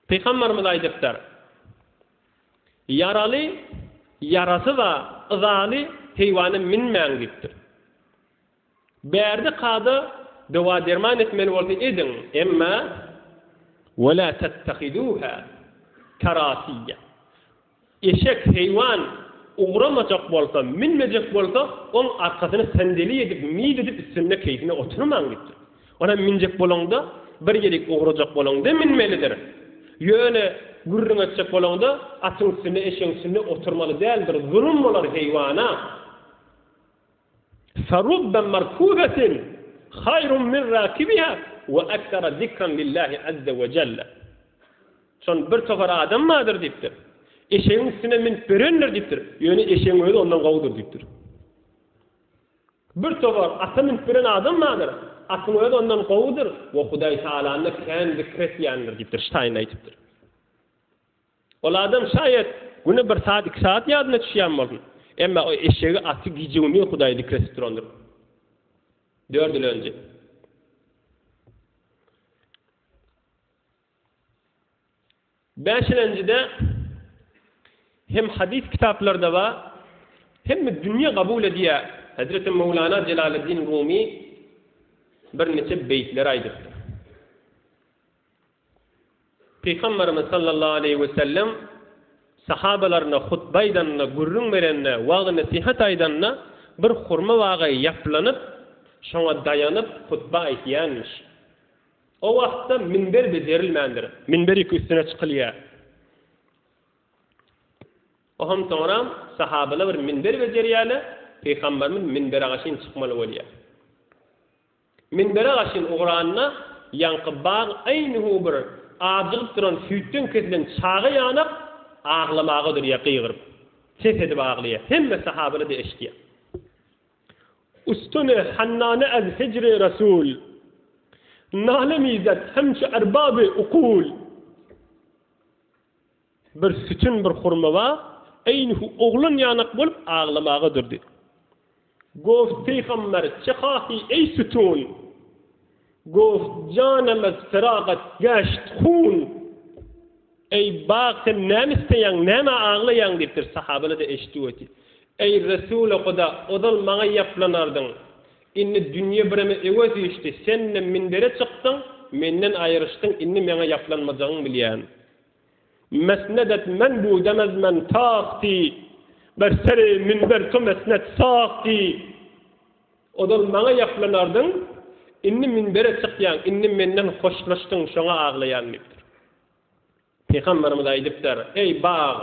Pygamberimiz aýdypdyr, Ýaraly, ýarasy bar, yzaly heýwana minmäň diýipdir. Bärde kada dowa-derman etmeli bolsa ediň, emma Wela tettehizuha karasiýa. Eşek, heýwan ugramajak bolsa, münmejek bolsa, oň arkasyny sendeli edip, mid edip üstünde keýfine oturmaň diýipdir. Onam münjek bolaňda, bir ýerik ugrajak bolaňda münmelidir. Ýöne gürrüň etjek bolaňda, atyň üstünde, eşegiň üstünde oturmaly däldir, zulum bolar heýwana. Ferubbe merkubetin haýrun min rakibiha we eksera zikran lillahi azze we jelle. Şon bir topar adam bardyr diýipdir. Eşegiň üstüne münüp berendir diýipdir. Ýöne eşegiň özi ondan gowudyr diýipdir. Bir topar ata münüp beren adam bardyr. Atyň özi ondan gowudyr we Hudaý Tagalany kän zikr etýändir diýipdir. Ştaýn aýdypdyr. Ol adam şaýat güne bir saat, iki saat ýadyna düşýän bolsun. Emma o eşegi, aty gije-gündiz Hudaýy zikr edip durandyr. Dördülenji. Bäşilenjide hem hadys kitaplarda bar, hemme dünýe gabul edýär. Hezreti Möwlana Jelaleddin Rumy birniçe beýtler aýdypdyr. Pygamberimiz sallallahu aleýhi we sellem sahabalaryna hutba aýdanda, gürrüň berende, wagyz-nesihat aýdanda bir hurma baga ýaplanyp, şoňa daýanyp hutba aýtýanmyş. O wagtda minber bejerilmändir. Minber ýük üstüne çykylýar. Ohm soňram sahabalar bir minber bejerýärler, Pygamberimiz minbere gaşyn çykmaly bolýar. Minbere gaşyn ugranda, ýaňky bag aýnyhu bir ajygyp duran süýtden kesilen çaga ýanak aglamaga durýar gygyryp. Ses edip aglaýar. Hemme sahabalar-da eşidýär. Ustune hannane ez hijri Resul, Nale mizet hemçe erbaby ukul. Bir sütün bir hurma bar, eýnihu oglan ýanak bolup aglamaga durdy. Goft pygamber çe hahi eý sütün? Goft janem ez firagat gaşt hun. Eý bag sen näme isleýäň, nämä aglaýaň diýipdir, sahabalar-da eşidip otyr. Eý Resuly Huda, ozal maňa ýaplanardyň. Indi dünýe bireme öwez üýşdi, sen-de minbere çykdyň, menden aýryşdyň, indi meňa ýaplanmajagyňy bilýän. Mesnedet men budem ez men tagty, Ber seri minber to mesnet sagty. Ozal maňa ýaplanardyň, indi minbere çykýaň, indi menden hoşlaşdyň, şoňa aglaýan diýipdir. Pygamberimiz aýdypdyr, Eý, bag,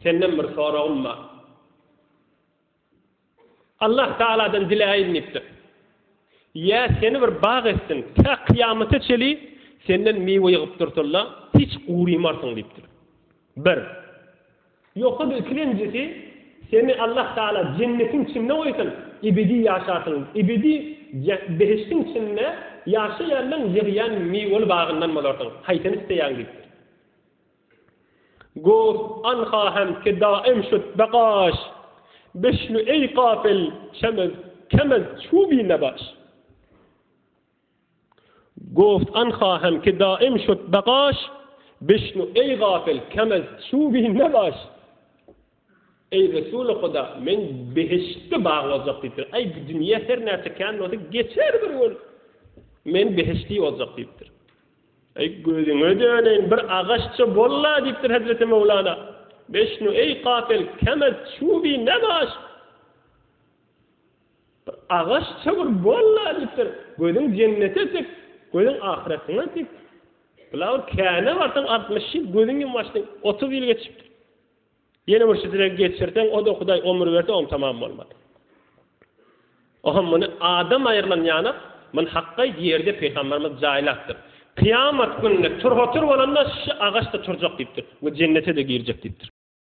senden bir soragym bar. Allah Tagaladan diläýin diýipdir. Ýa seni bir bag etsin, tä kyýamata çeli senden miwe ýygyp dursunlar, hiç gurymarsyň diýipdir. Bir. Ýogsa-da ikilenjisi, seni Allah Tagala jennetiň içinde goýsun, ebedi ýaşarsyň, ebedi behişdiň içinde ýaşaýanlaň ýygýan miweli bagyndan bolarsyň, haýsyny isleýäň diýipdir. Goft anha hem ki daim şut begaş, Bişnu eý gafil çemez kemez çubi nebaş. Goft anha hem ki daim şut begaş, Bişnu eý gafil kemez çubi nebaş. Eý Resuly Huda, men behiştde bag boljak diýipdir. Aý bu dünýe her näçe kän bolsa geçer bir gün. Men behişdi boljak diýipdir. Eý, gözüňe döneýin, bir agaçça bol-la, diýipdir hezreti Möwlana. Beşnu, eý, gafel, kemez çubi nebaş. Bir agaçça bir bol-la, diýipdir. Gözüň jennete tik, gözüň ahyretiňe tik. Bula bir käne barsaň 60 ýyl, gözüň ýumup açdyň, 30 ýyl geçipdir. Ýene bir şitirek geçirseň, o-da Hudaý ömür berse, oň tamam bolmaz. Oha muny adam aýrylan ýanak, muny hakgaý ýerde pygamberimiz jaýlapdyr. Kyýamat gününde turha-tur bolanda şu agaç-da turjak diýipdir we jennete-de girjek diýipdir.